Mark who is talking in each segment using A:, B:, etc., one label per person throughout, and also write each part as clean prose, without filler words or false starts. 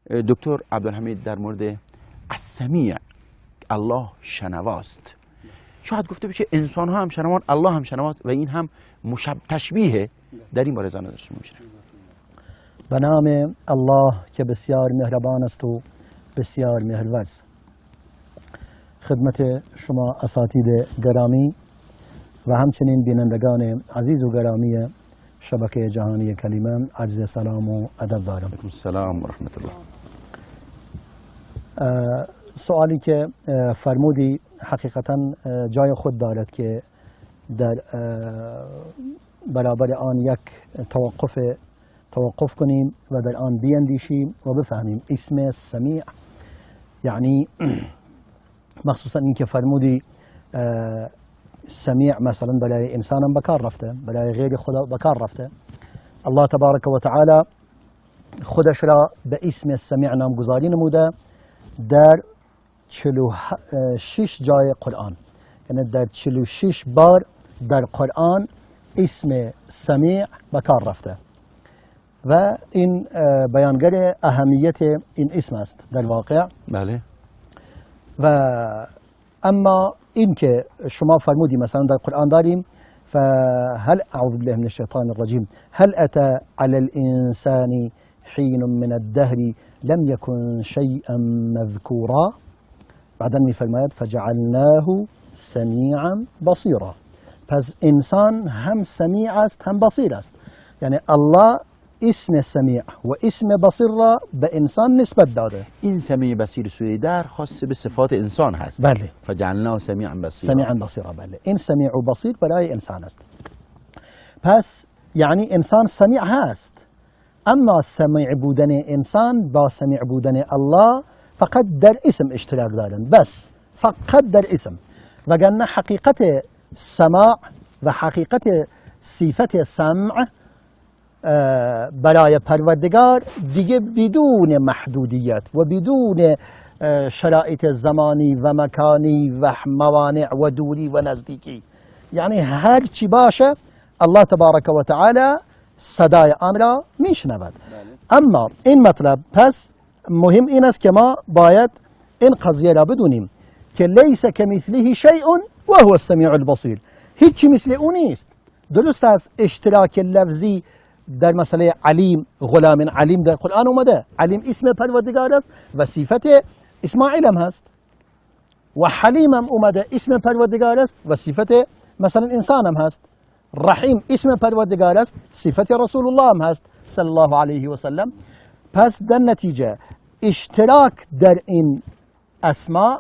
A: دکتر عبدالحمید در مورد السمیع، الله شنواست، شاید گفته بشه انسان ها هم شنوان، الله هم شنواست و این هم تشبیه. در این باره نظر شما میشه.
B: به نام الله که بسیار مهربان است و بسیار مهرورز. خدمت شما اساتید گرامی و همچنین بینندگان عزیز و گرامی شبکه جهانی کلمه عرض سلام و ادب دارم.
A: سلام و رحمت الله.
B: سوالی که فرمودی حقیقتا جای خود دارد که در برابر آن یک توقف کنیم و در آن بیندیشیم و بفهمیم اسم سمیع، یعنی مخصوصا اینکه فرمودی سمیع مثلا برای انسانم بکار رفته، برای غیر خدا بکار رفته. الله تبارک و تعالی خودش را به اسم سمیع نامگذاری نموده در 46 جای قرآن، یعنی در 46 بار در قرآن اسم سمیع بکار رفته و این بیانگر اهمیت این اسم است در واقع.
A: بله.
B: و اما این که شما فرمودی مثلا در قرآن داریم فهل اعوذ بالله من الشیطان الرجیم هل اتى على الانسان حين من الدهر لم يكن شيئا مذكورا، بعدا میفرماید فجعلناه سمیعا بصیرا. پس انسان هم سمیع است هم بصیر است، یعنی الله اسم سمیع و اسم بصیر را به انسان نسبت داده.
A: این سمیع بصیر سوره در خاص به صفات انسان هست.
B: بله.
A: فجعلناه سمیعا بصیرا.
B: سمیعا بصیرا، بله. این سمیع و بصیر برای انسان است. پس یعنی انسان سمیع هست، اما سمیع بودن انسان با سمیع بودن الله فقط در اسم اشتراک دارند، بس فقط در اسم، وگرنه حقیقت سماع و حقیقت صفت سمع برای پروردگار دیگه بدون محدودیت و بدون شرایط زمانی و مکانی و موانع و دوری و نزدیکی، یعنی هر چی باشه الله تبارک و تعالی صدای آن را میشنود. اما این مطلب پس مهم این است که ما باید این قضیه را بدونیم که لیس کمثله شیء و هو السمیع البصیر، هیچی مثل او نیست. درست است اشتراک لفظی در مسئله علیم، غلام علیم در قرآن اومده، علیم اسم پروردگار است و صفت اسماعیل هم هست، و حلیم هم اومده اسم پروردگار است و صفت مثلا انسان هم هست، رحیم اسم پروردگار است صفت رسول الله هم هست صلی الله علیه و سلم. پس در نتیجه اشتراک در این اسماء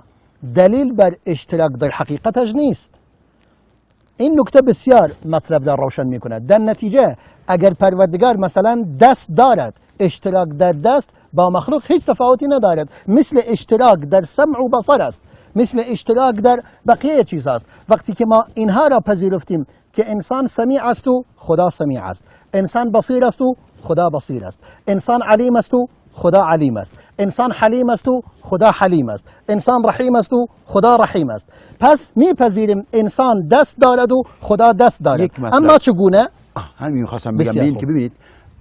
B: دلیل بر اشتراک در حقیقتش نیست. این نکته بسیار مطلب را روشن میکند. در نتیجه اگر پروردگار مثلا دست دارد، اشتراک در دست با مخلوق هیچ تفاوتی ندارد، مثل اشتراک در سمع و بصر است، مثل اشتراک در بقیه چیز است. وقتی که ما اینها را پذیرفتیم که انسان سمیع است و خدا سمیع است، انسان بصیر است و خدا بصیر است، انسان علیم است و خدا علیم است، انسان حلیم است و خدا حلیم است، انسان رحیم است و خدا رحیم است، پس میپذیریم انسان دست دارد و خدا دست دارد. اما چگونه؟
A: همین میخواستم بگم که ببینید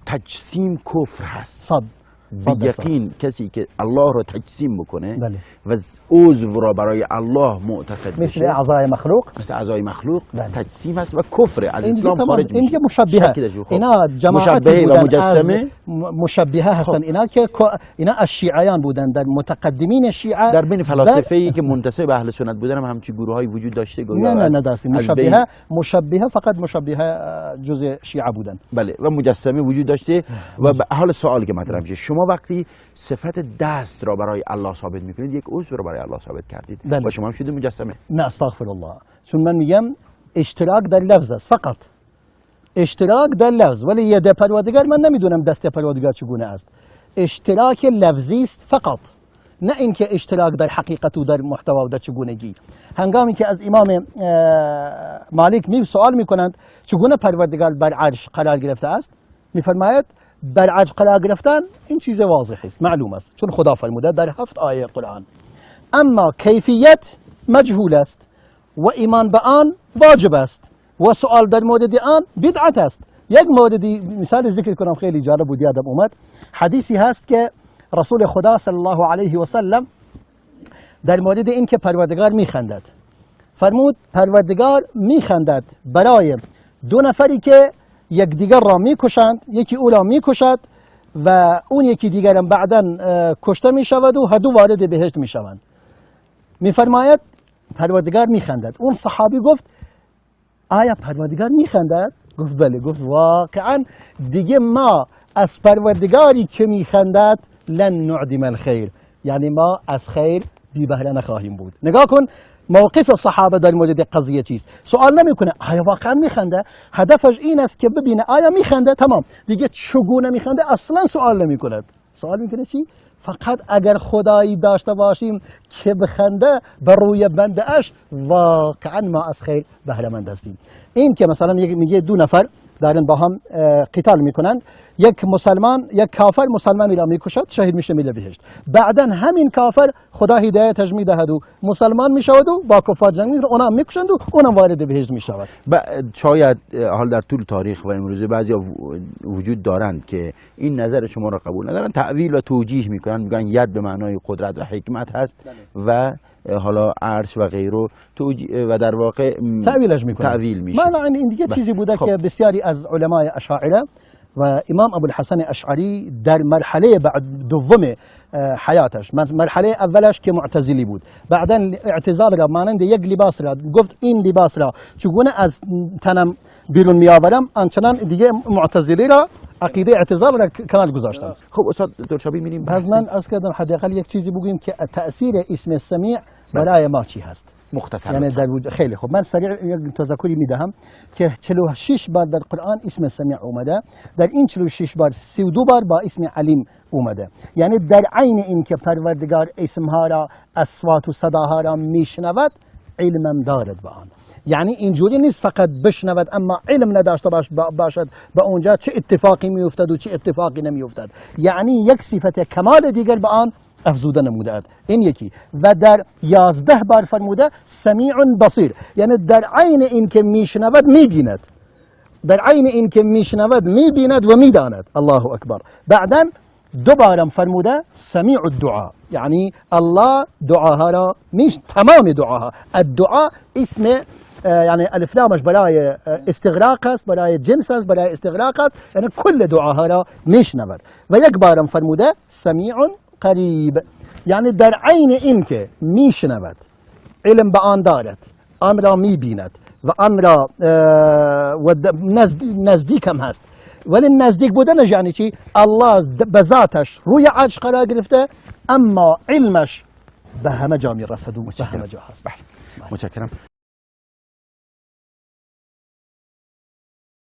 A: تجسیم کفر هست.
B: صد
A: به یقین کسی که الله را تجسیم بکنه،
B: بله،
A: و عضو را برای الله معتقد بشه،
B: مثل اعضای مخلوق،
A: مثل اعضای مخلوق،
B: بله،
A: تجسیم هست و کفر، از اسلام خارج میشه.
B: این که مشبهه، اینا جماعت
A: و مجسمه
B: مشبهه هستند، اینا که اینا از شیعیان بودن، در متقدمین شیعه،
A: در بین فلاسفه که منتسب به اهل سنت بودن هم همچین گروه‌هایی وجود داشته.
B: نه نه نه دستی مشبهه، مشبهه فقط مشبهه جزء شیعه بودن،
A: بله، و مجسمه وجود داشته. و حال سوالی که مطرح میشه، شما وقتی صفت دست را برای الله ثابت میکنید، یک عضو را برای الله ثابت کردید و شما هم شدید مجسمه.
B: نه استغفر الله، چون من میگم اشتراک در لفظ است، فقط اشتراک در لفظ، ولی ید پروردگار من نمیدونم دست پروردگار چگونه است، اشتراک لفظی است فقط، نه اینکه اشتراک در حقیقت و در محتوا و در چگونگی. هنگامی که از امام مالک می سوال میکنند چگونه پروردگار بر عرش قرار گرفته است، میفرماید بر عرش قرار گرفتن این چیز واضح است، معلوم است، چون خدا فرموده در 7 آیه قرآن. اما کیفیت مجهول است و ایمان به آن واجب است و سوال در مورد آن بدعت است. یک موردی مثال ذکر کنم خیلی جالب بود یادم اومد، حدیثی هست که رسول خدا صلی الله علیه و سلم در مورد این که پروردگار میخندد فرمود پروردگار میخندد برای دو نفری که یکدیگر را میکشند، یکی او را میکشد و اون یکی دیگرم بعدا کشته میشود و هر دو وارد بهشت میشوند. میفرماید پروردگار میخندد. اون صحابی گفت آیا پروردگار میخندد؟ گفت بله. گفت واقعا دیگه ما از پروردگاری که میخندد لن نعدم الخیر، یعنی ما از خیر بی بهره نخواهیم بود. نگاه کن موقف صحابه در مورد قضیه چیست. سوال نمیکنه آیا واقعا میخنده، هدفش این است که ببینه آیا میخنده، تمام دیگه چگونه میخنده اصلا سوال نمیکند. سوال میکنه چی؟ فقط اگر خدایی داشته باشیم که بخنده بر روی بنده اش، واقعا ما از خیر بهره مند هستیم. این که مثلا میگه دو نفر دارن با هم قتال میکنند، یک مسلمان یک کافر مسلمانی را میکشد، شهید میشه میره بهشت. بعدا همین کافر خدا هدایتش میدهد و مسلمان میشود و با کفار جنگ میکنه، اونا میکشند و اونم وارد بهشت میشود.
A: شاید حال در طول تاریخ و امروزه بعضی وجود دارند که این نظر شما را قبول ندارند، تأویل و توجیه میکنن، میگن ید به معنای قدرت و حکمت هست و حالا عرش و غیره و در واقع
B: تأویلش میکنه،
A: تأویل میشه.
B: معنی این دیگه چیزی بوده که بسیاری از علمای اشاعره و امام ابوالحسن اشعری در مرحله بعد دوم حیاتش، مرحله اولش که معتزلی بود، بعدا اعتزال را مانند یک لباس را گفت این لباس را چگونه از تنم بیرون میآورم، آنچنان دیگه معتزلی را عقیده اعتزال را کنار گذاشتم.
A: خب استاد درشابی میریم.
B: پس من عرض کردم حداقل یک چیزی بگوییم که تأثیر اسم سمیع برای ما چی هست؟
A: مختصر
B: یعنی در وجود. خیلی خوب، من سریع یک تذکری میدهم که 46 بار در قرآن اسم سمیع اومده، در این 46 بار 32 بار با اسم علیم اومده. یعنی در عین این که پروردگار اسمها را، اصوات و صداها را میشنود، علمم دارد به آن. یعنی اینجوری نیست فقط بشنود اما علم نداشته باشد به اونجا چه اتفاقی میافتد و چه اتفاقی نمیافتد. یعنی یک صفت کمال دیگر به آن افزوده نموده. این یکی. و در 11 بار فرموده سمیع بصیر، یعنی در عین این که میشنود میبیند، در عین این که میشنود میبیند و میداند. الله اکبر. بعدا دوبارم فرموده سمیع الدعاء، یعنی الله دعاها را میش، تمام دعاها. الدعاء اسم یعنی الف لامش برای استغراق است، برای جنس است، برای استغراق است، یعنی کل دعاها را میشنود. و یک بارم فرموده سمیع قریب، یعنی در عین این که میشنود، علم به آن دارد، آن را میبیند و آن را نزدیک هم هست. ولی نزدیک بودنش یعنی چی؟ الله به ذاتش روی عرش قرار گرفته، اما علمش به همه جا میرسد و به همه جا هست.
A: متشکرم.